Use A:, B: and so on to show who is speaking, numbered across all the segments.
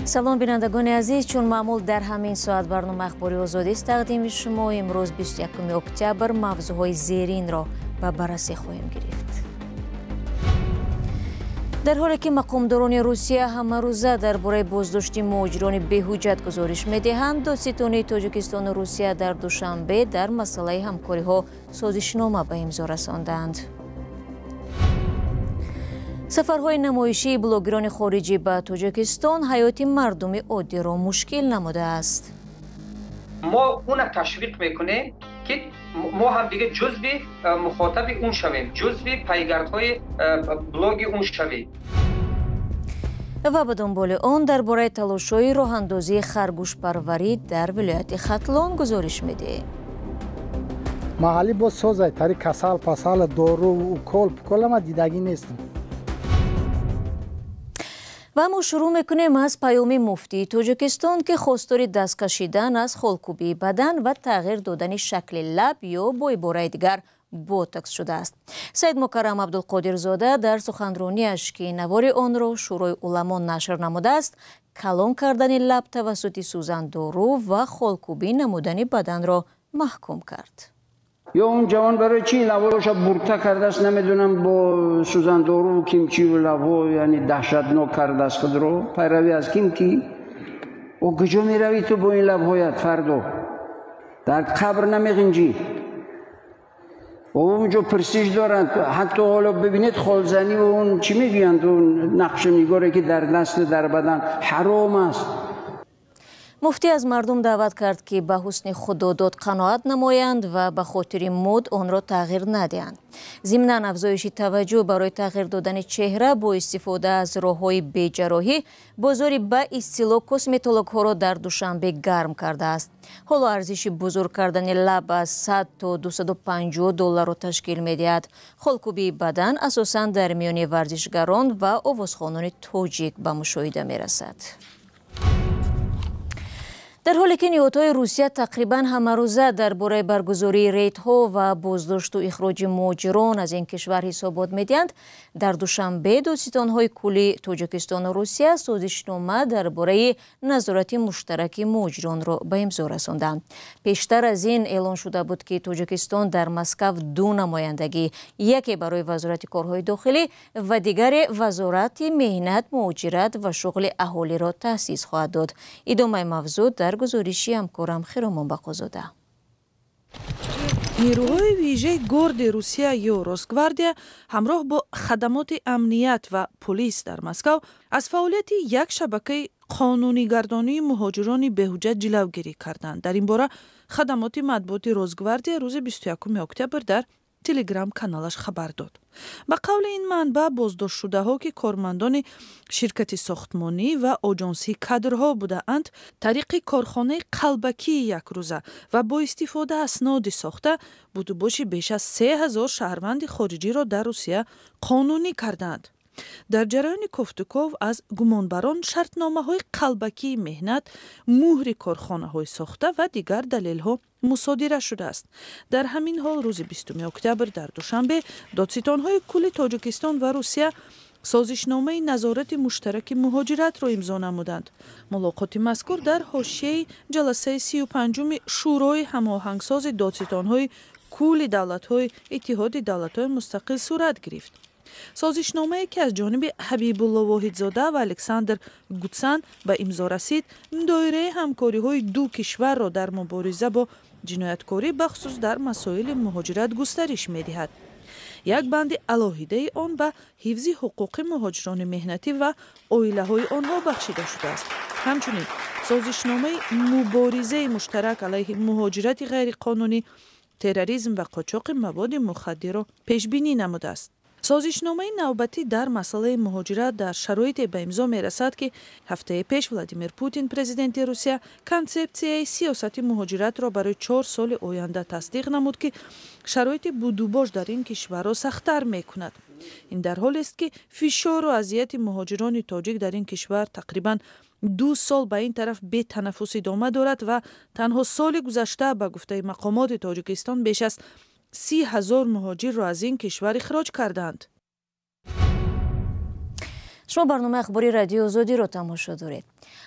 A: Салом, бинандагони азиз. Чун маъмул дар ҳамин соат барномаи Ахбори Озодист тақдими шумо. Имрӯз 21 октябр мавзӯъҳои зеринро ба баррасӣ хоҳем гирифт. Дар ҳоле ки мақомдорони Русия ҳамарӯза дар бораи боздошти муҳоҷирони беҳуҷҷат гузориш медиҳанд, додситонии Тоҷикистону Русия дар Душанбе дар масъалаи ҳамкориҳо созишнома ба имзо расонданд. Сафарҳои намоишии блогерони хориҷӣ ба Тоҷикистон ҳаёти мардуми оддиро мушкил намудааст.
B: Мо уна ташвиқ мекунем, ки мо ҳам дига ҷузви мухотаби он шавем, ҷузви пайгардҳои блоги он шавем.
A: Ва ба дунболи он дар бораи талошҳои роҳандозии харгӯшпарварӣ дар вилояти Хатлон гузориш медиҳем.
C: Маҳаллӣ боз созай тари касал пасал, дору, укол пукол ама дидагӣ нестам.
A: Ва мо шурӯъ мекунем аз паёми муфтии Тоҷикистон, ки хостори даст кашидан аз холкӯбии бадан ва тағйир додани шакли лаб ё бо ибораи дигар ботокс шудааст. Саид Мукаррам Абдулқодирзода дар суханронияш, ки навори онро Шӯрои уламо нашр намудааст, калон кардани лаб тавассути сӯзандору ва холкӯбӣ намудани баданро маҳкум кард.
D: Ё он ҷавон барои чӣ лабҳояшо бурта кардааст, намедонам, бо сӯзандору кимчиву лабҳо, яъне даҳшатнок кардааст худро. Пайравӣ аз ким ки? О, куҷо меравӣ ту бо ин лабҳоят? Фардо дар қабр намеғинҷӣ? Онҷо пурсиш доранд. Ҳатто ҳоло бибинед, холзаниву он чӣ мегӯянд, он нақшу нигоре, ки дар дасту дар бадан ҳаром аст.
A: Муфтӣ аз мардум даъват кард, ки ба ҳусни худодод қаноат намоянд ва ба хотири мод онро тағйир надиҳанд. Зимнан, афзоиши таваҷҷӯҳ барои тағйир додани чеҳра бо истифода аз роҳҳои беҷарроҳӣ бозори ба истилоҳ косметологҳоро дар Душанбе гарм кардааст. Ҳоло арзиши бузург кардани лаб аз 100 то 250 долларро ташкил медиҳад. Холкӯбии бадан асосан дар миёни варзишгарон ва овозхонони тоҷик ба мушоҳида мерасад. Дар ҳоле ки ниҳодҳои Русия тақрибан ҳамарӯза дар бораи баргузории рейдҳо ва боздошту ихроҷи муҳоҷирон аз ин кишвар ҳисобот медиҳанд, дар Душанбе додситонҳои кулли Тоҷикистону Русия созишнома дар бораи назорати муштараки муҳоҷиронро ба имзо расонданд. Пештар аз ин эълон шуда буд, ки Тоҷикистон дар Москав ду намояндагӣ, яке барои Вазорати корҳои дохилӣ ва дигаре Вазорати меҳнат, муҳоҷират ва шуғли аҳолиро таъсис хоҳад дод. Идомаи мавзӯъ дар гузориши ҳамкорам Хиромон Бақозода.
E: Нерӯҳои вижаи Горди Русия ё Росгвардия ҳамроҳ бо хадамоти амният ва полис дар Москав аз фаъолияти як шабакаи қонунигардонии муҳоҷирони беҳуҷҷат ҷилавгирӣ карданд. Дар ин бора хадамоти матбуоти Росгвардия рӯзи 21 октябр дар телеграм каналаш хабар дод. Ба қавли ин манбаъ, боздоштшудаҳо, ки кормандони ширкати сохтмонӣ ва оҷонсии кадрҳо будаанд, тариқи корхонаи қалбакии якрӯза ва бо истифода асноди сохта будубоши беш аз 3000 шаҳрванди хориҷиро дар Русия қонунӣ кардаанд. Дар ҷараёни кофтуков аз гумонбарон шартномаҳои қалбакии меҳнат, муҳри корхонаҳои сохта ва дигар далелҳо мусодира шудааст. Дар ҳамин ҳол, рӯзи 20 октябр дар Душанбе додситонҳои кулли Тоҷикистон ва Русия созишномаи назорати муштараки муҳоҷиратро имзо намуданд. Мулоқоти мазкур дар ҳошияи ҷаласаи 35-уми Шӯрои ҳамоҳангсози додситонҳои кулли давлатҳои Иттиҳоди давлатҳои мустақил сурат гирифт. Созишномае, ки аз ҷониби Ҳабибулло Воҳидзода ва Александр Гутсан ба имзо расид, доираи ҳамкориҳои ду кишварро дар мубориза бо ҷинояткорӣ, бахусус дар масоили муҳоҷират, густариш медиҳад. Як банди алоҳидаи он ба ҳифзи ҳуқуқи муҳоҷирони меҳнатӣ ва оилаҳои онҳо бахшида шудааст. Ҳамчунин созишномаи муборизаи муштарак алайҳи муҳоҷирати ғайриқонунӣ, терроризм ва қочоқи маводи мухаддирро пешбинӣ намудааст. Созишномаи навбатӣ дар масъалаи муҳоҷират дар шароите ба имзо мерасад, ки ҳафтаи пеш Владимир Путин, президенти Русия, консепсияи сиёсати муҳоҷиратро барои 4 соли оянда тасдиқ намуд, ки шароити будубош дар ин кишварро сахттар мекунад. Ин дар ҳолест, ки фишору азияти муҳоҷирони тоҷик дар ин кишвар тақрибан 2 сол ба ин тараф бетанаффус идома дорад ва танҳо соли гузашта, ба гуфтаи мақомоти Тоҷикистон, беш аз 30 000 муҳоҷирро аз ин кишвар ихроҷ кардаанд.
A: Шумо барномаи ахбори Радиои Озодиро тамошо доред.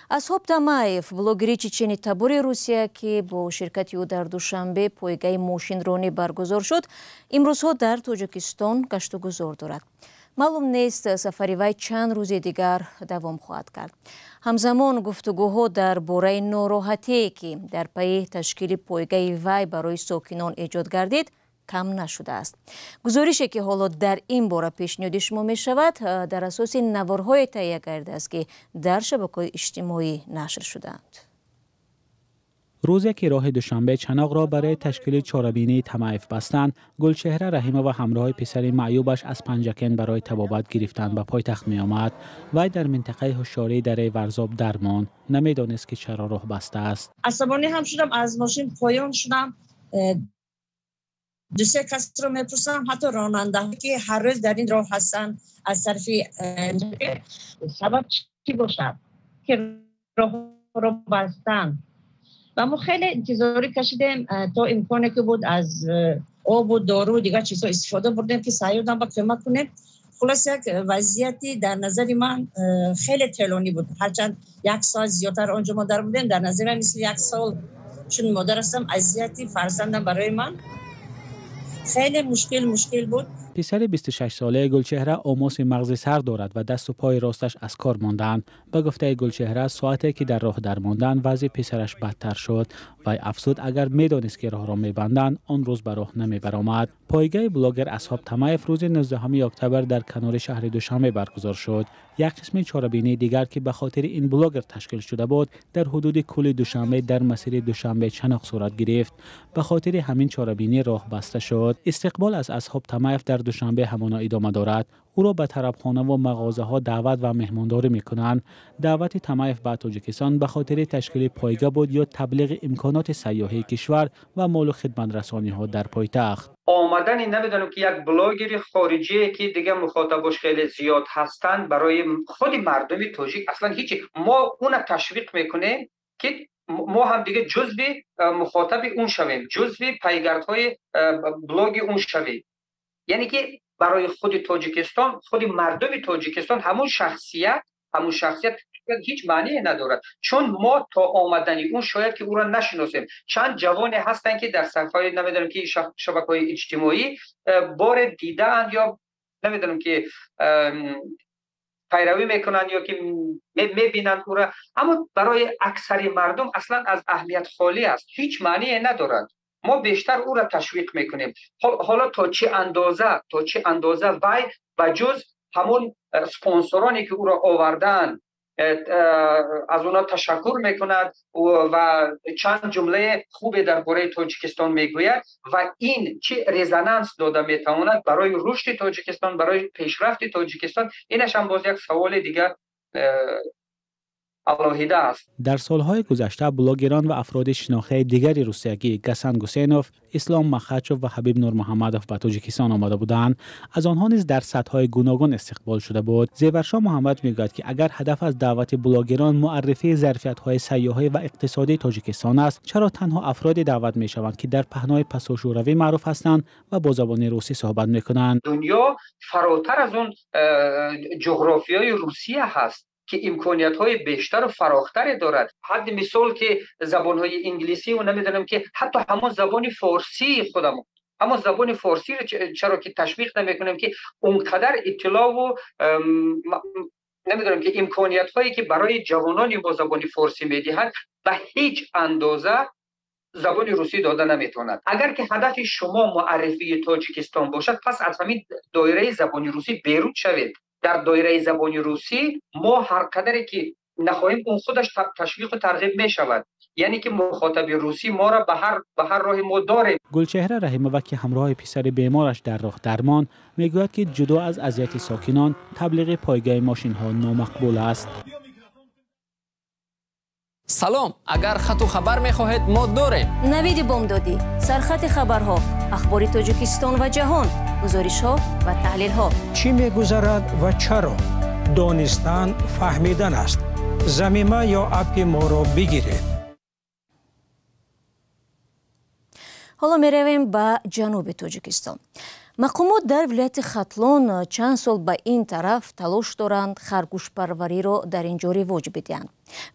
A: Асҳоб Тамаев, блогери чечени табори Русия, ки бо ширкати ӯ дар Душанбе пойгаи мошинронӣ баргузор шуд, имрӯзҳо дар Тоҷикистон гаштугузор дорад. Маълум нест, сафари вай чанд рӯзи дигар давом хоҳад кард. Ҳамзамон гуфтугӯҳо дар бораи нороҳатие, ки дар пайи ташкили пойгаи вай барои сокинон эҷод гардид, кам нашудааст. Гузорише, ки ҳоло дар ин бора пешниҳоди шумо мешавад, дар асоси наворҳое таҳия гардидааст, ки дар шабакаҳои иҷтимоӣ нашр шудаанд.
F: Рӯзе ки роҳи Душанбе Чаноқро барои ташкили чорабинии Тамаев бастанд, Гулчеҳра Раҳимова ҳамроҳи писари маъюбаш аз Панҷакент барои табобат гирифтан ба пойтахт меомад. Вай дар минтақаи ҳушёрии дараи Варзоб дармонд. Намедонист, ки чаро роҳ баста аст.
G: Асабонӣ ҳам шудам, аз мошин поён шудам. Ду се касро мепурсам, ҳатто ронандаҳо, ки ҳар рӯз дар ин роҳ ҳастанд, аз тарафи сабаб чӣ бошад, ки роҳро бастанд. Ва мо хеле интизорӣ кашидем, то имконе ки буд аз обу дору дигар чизҳо истифода бурдем, ки саёдам ба кӯмак кунем. Хулос, як вазъияти дар назари ман хеле тӯлонӣ буд. Ҳарчанд як соат зиёдтар онҷо мо дар будем, дар назари ман мисли як сол, чун модар ҳастам, азияти фарзандам барои ман хеле мушкил буд.
F: Писари 26-солаи Гулчеҳра омоси мағзи сар дорад ва дасту пои росташ аз кор мондаанд. Ба гуфтаи Гулчеҳра, соате ки дар роҳ дармонданд, вазъи писараш бадтар шуд. Вай афзуд, агар медонист, ки роҳро мебанданд, он рӯз ба роҳ намебаромад. Пойгаи блогер Асҳоб Тамаев рӯзи 19 октябр дар канори шаҳри Душанбе баргузор шуд. Як қисми чорабинии дигар, ки ба хотири ин блогер ташкил шуда буд, дар ҳудуди кӯли Душанбе дар масири Душанбе Чаноқ сурат гирифт. Ба хотири ҳамин чорабинӣ роҳ баста шуд. Истиқбол аз Асҳоб Тамаев дар Душанбе ҳамоно идома дорад. Ӯро ба тарабхона ва мағозаҳо даъват ва меҳмондорӣ мекунанд. Даъвати Тамаев ба Тоҷикистон ба хотири ташкили пойга буд ё таблиғи имконоти сайёҳии кишвар ва молу хидматрасониҳо дар пойтахт.
B: Омадани намедонам ки як блогери хориҷие, ки дигар мухотабош хеле зиёд ҳастанд, барои худи мардуми тоҷик аслан ҳичи. Мо уна ташвиқ мекунем, ки мо ҳам дига ҷузви мухотаби он шавем, ҷузви пайгардҳои блоги он шавем. Яъне ки барои худи Тоҷикистон, худи мардуми Тоҷикистон ҳамун шахсият ҳеҷ маъние надорад, чун мо то омадани он шояд ки ӯро нашиносем. Чанд ҷавоне ҳастанд, ки дар саҳифаҳои намедонам ки шабакаҳои иҷтимоӣ боре дидаанд ё намедонам ки пайравӣ мекунанд ё ки мебинанд ӯро, аммо барои аксари мардум аслан аз аҳамият холӣ аст, ҳеҷ маъние надорад. Мо бештар ӯро ташвиқ мекунем. Ҳоло то чӣ андоза вай ба ҷуз ҳамон спонсороне, ки ӯро овардаанд, аз онҳо ташаккур мекунад ва чанд ҷумлаи хубе дар бораи Тоҷикистон мегӯяд, ва ин чӣ резонанс дода метавонад барои рушди Тоҷикистон, барои пешрафти Тоҷикистон, инаш ҳам боз як саволи дигар алоҳида аст.
F: Дар солҳои гузашта блогерон ва афроди шинохтаи дигари русиягӣ Гасан Гусейнов, Ислом Махачев ва Ҳабиб Нурмуҳаммадов ба Тоҷикистон омада буданд. Аз онҳо низ дар сатҳҳои гуногун истиқбол шуда буд. Зеваршо Муҳаммад мегӯяд, ки агар ҳадаф аз даъвати блогерон муаррифии зарфиятҳои сайёҳӣ ва иқтисодии Тоҷикистон аст, чаро танҳо афроде даъват мешаванд, ки дар паҳнои пасошӯравӣ маъруф ҳастанд ва бо забони русӣ суҳбат мекунанд?
B: Дунё фаротар аз он ҷуғрофиёи Русия ҳаст, ки имкониятҳои бештару фарохтаре дорад. Ҳадди мисол ки забонҳои инглисӣ ва намедонам ки ҳатто ҳамон забони форсии худамон, ҳамон забони форсиро чаро ки ташвиқ намекунем, ки он қадар иттилоъу намедонам ки имкониятҳое ки барои ҷавонони бо забони форсӣ медиҳад, ба ҳеҷ андоза забони русӣ дода наметавонад. Агар ки ҳадафи шумо муаррифии Тоҷикистон бошад, пас аз ҳамин доираи забони русӣ берун шавед. Дар доираи забони русӣ мо ҳар қадаре ки нахоҳем, он худаш ташвиқу тарғиб мешавад. Яъне ки мухотаби русӣ моро ба ҳар роҳи мо дорем.
F: Гулчеҳра Раҳимова, ки ҳамроҳи писари бемораш дар роҳ дармон, мегӯяд, ки ҷудо аз азияти сокинон, таблиғи пойгаи мошинҳо номақбул аст.
H: Салом, агар хату хабар мехоҳед, мо дорем.
A: Навиди бомдодӣ, сархати хабарҳо, ахбори Тоҷикистон ва ҷаҳон, гузоришҳо ва таҳлилҳо.
I: Чӣ мегузарад ва чаро? Донистан фаҳмидан аст. Замима ё аппи моро бигиред.
A: Ҳоло меравем ба ҷануби Тоҷикистон. Мақомот дар вилояти Хатлон чанд сол ба ин тараф талош доранд харгӯшпарвариро дар ин ҷо ривоҷ бидиҳанд.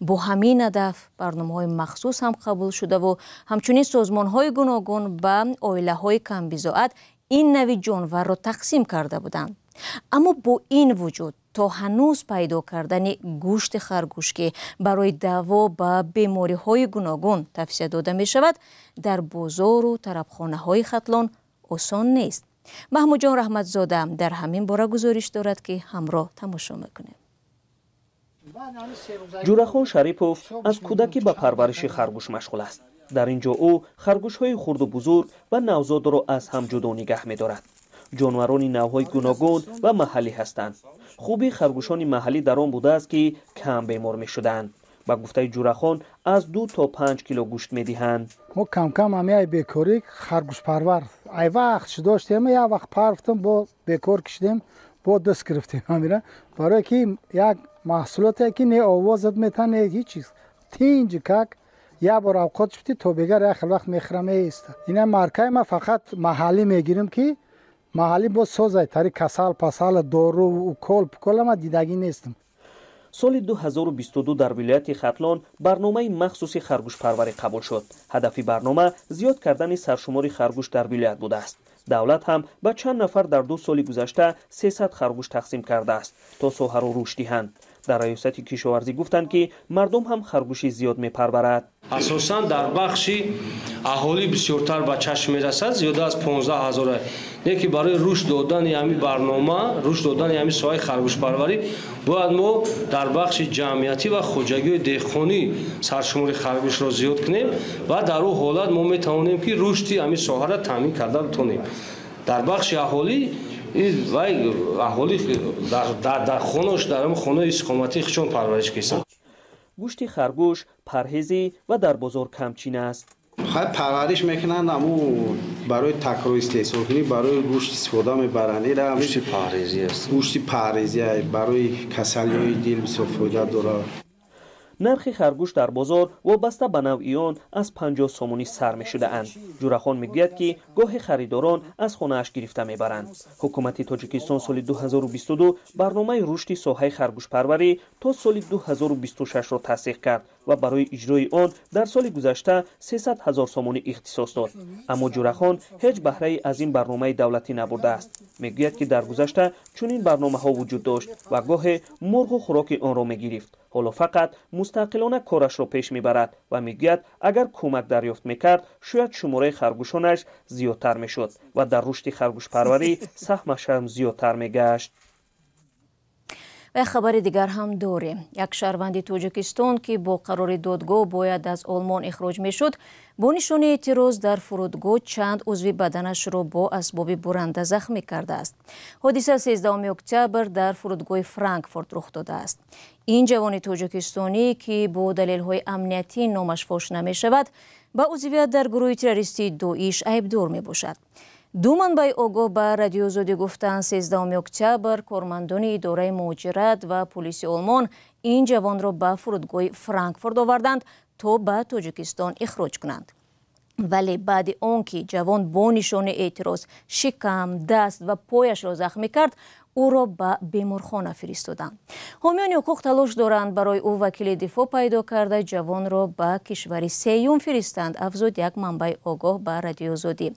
A: Бо ҳамин ҳадаф барномаҳои махсус ҳам қабул шудаву ҳамчунин созмонҳои гуногун ба оилаҳои камбизоат ин нави ҷонварро тақсим карда буданд. Аммо бо ин вуҷуд то ҳанӯз пайдо кардани гӯшти харгӯш, ки барои даво ба бемориҳои гуногун тавсия дода мешавад, дар бозору тарабхонаҳои Хатлон осон нест. Маҳмудҷон Раҳматзода дар ҳамин бора гузориш дорад, ки ҳамроҳ тамошо мекунем.
J: Ҷурахон Шарипов аз кӯдакӣ ба парвариши харгӯш машғул аст. Дар ин ҷо ӯ харгӯшҳои хурду бузург ва навзодро аз ҳам ҷудо нигаҳ медорад. Ҷонварони навъҳои гуногун ва маҳаллӣ ҳастанд. Хубии харгӯшони маҳаллӣ дар он будааст, ки кам бемор мешуданд. Ба гуфтаи Ҷурахон, аз 2 то 5 кило гӯшт медиҳанд.
C: Мо камкам ҳамияи бекорӣ харгӯшпарвар ай вақт ши доштем, як вақт парфтем, бо бекор кишидем, бо даст гирифтем ҳамира, барое ки як маҳсулоте ки не овозат метан, не ҳеҷ чиз, тинҷ как як бор авқот шудӣ то бегар як хел вақт мехӯрам, меиста. Ина маркаи ма фақат маҳаллӣ мегирим, ки маҳаллӣ боз созай тари касал пасал, дору, укол пукол ма дидагӣ нестам.
J: Соли 2022 дар вилояти Хатлон барномаи махсуси харгӯшпарварӣ қабул шуд. Ҳадафи барнома зиёд кардани саршумори харгӯш дар вилоят будааст. Давлат ҳам ба чанд нафар дар 2 соли гузашта 300 харгӯш тақсим кардааст, то соҳаро рушд диҳанд. Дар раёсати кишоварзӣ гуфтанд, ки мардум ҳам харгӯши зиёд мепарварад.
K: Асосан дар бахши аҳолӣ бисёртар ба чашм мерасад, зиёда аз 15 ҳазор. Не ки барои рушд додани ҳамин барнома, рушд додани ҳамин соҳаи харгӯшпарварӣ бояд мо дар бахши ҷамъиятӣ ва хоҷагии деҳқонӣ саршумори харгӯшро зиёд кунем ва дар он ҳолат мо метавонем, ки рушди ҳамин соҳаро таъмин карда битонем. Дар бахши аҳолӣ вай аҳолӣ дар хонааш, дар ҳамин хонаи истиқоматии худшон парвариш карданд.
J: Гӯшти харгӯш парҳезӣ ва дар бозор камчин аст.
L: Хай парвариш мекунанд, аммо барои такрор истеҳсолкунӣ барои гӯшт истифода мебаранд. Ира
K: гӯшти парҳезӣ аст.
L: Гӯшти парҳезӣ барои касалиҳои дил бисёр фоида дорад.
J: Нархи харгӯш дар бозор вобаста ба навъи он аз 50 сомонӣ сар мешудаанд. Ҷурахон мегӯяд, ки гоҳе харидорон аз хонааш гирифта мебаранд. Ҳукумати Тоҷикистон соли 2022 барномаи рушди соҳаи харгӯшпарварӣ то соли 2026-ро тасдиқ кард ва барои иҷрои он дар соли гузашта 300 ҳазор сомонӣ ихтисос дод. Аммо Ҷурахон ҳеҷ баҳрае аз ин барномаи давлатӣ набурдааст. Мегӯяд, ки дар гузашта чунин барномаҳо вуҷуд дошт ва гоҳе мурғу хӯроки онро мегирифт. Ҳоло фақат мустақилона корашро пеш мебарад ва мегӯяд, агар кӯмак дарёфт мекард, шояд шумораи харгӯшонаш зиёдтар мешуд ва дар рушди харгӯшпарварӣ саҳмаш ҳам зиёдтар мегашт.
A: Ва хабари дигар ҳам дорем. Як шаҳрванди Тоҷикистон, ки бо қарори додгоҳ бояд аз Олмон ихроҷ мешуд, бо нишони эътироз дар фурудгоҳ чанд узви баданашро бо асбоби буранда захмӣ кардааст. Ҳодиса 13 октябр дар фурудгоҳи Франкфурт рух додааст. Ин ҷавони тоҷикистонӣ, ки бо далелҳои амниятӣ номаш фош намешавад, ба узвият дар гурӯҳи террористии Доиш айбдор мебошад. Ду манбаи огоҳ ба Радиои Озодӣ гуфтанд, 13 октябр кормандони идораи муҳоҷират ва полиси Олмон ин ҷавонро ба фурудгоҳи Франкфурт оварданд, то ба Тоҷикистон ихроҷ кунанд. Вале баъди он ки ҷавон бо нишони эътироз шикам, даст ва пояшро захмӣ кард, ӯро ба беморхона фиристоданд. Ҳомиёни ҳуқуқ талош доранд барои ӯ вакили дифоъ пайдо карда ҷавонро ба кишвари сеюм фиристанд, афзуд як манбаи огоҳ ба Радиои Озодӣ.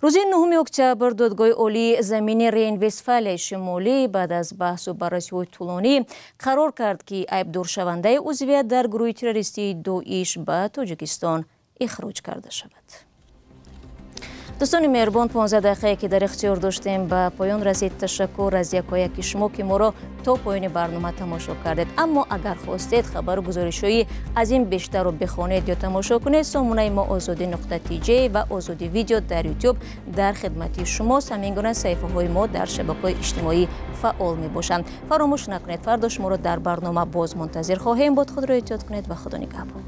A: Рӯзи 9 октябр додгоҳи олии замини Рейн-Вестфалияи Шимолӣ баъд аз баҳсу баррасиҳои тӯлонӣ қарор кард, ки айбдоршавандаи узвият дар гурӯҳи террористии Доиш ба Тоҷикистон ихроҷ карда шавад. Дӯстони меҳрубон, 15 дақиқае ки дар ихтиёр доштем ба поён расид. Ташаккур аз якояки шумо, ки моро то поёни барнома тамошо кардед. Аммо агар хостед хабару гузоришҳои аз ин бештарро бихонед ё тамошо кунед, сомонаи мо озодӣ.тj ва Озодӣ видео дар Ютуб дар хидмати шумост. Ҳамин гуна саҳифаҳои мо дар шабакаҳои иҷтимоӣ фаъол мебошанд. Фаромӯш накунед, фардо шуморо дар барнома боз мунтазир хоҳем буд. Худро эҳтиёт кунед ва Худо нигаҳбон.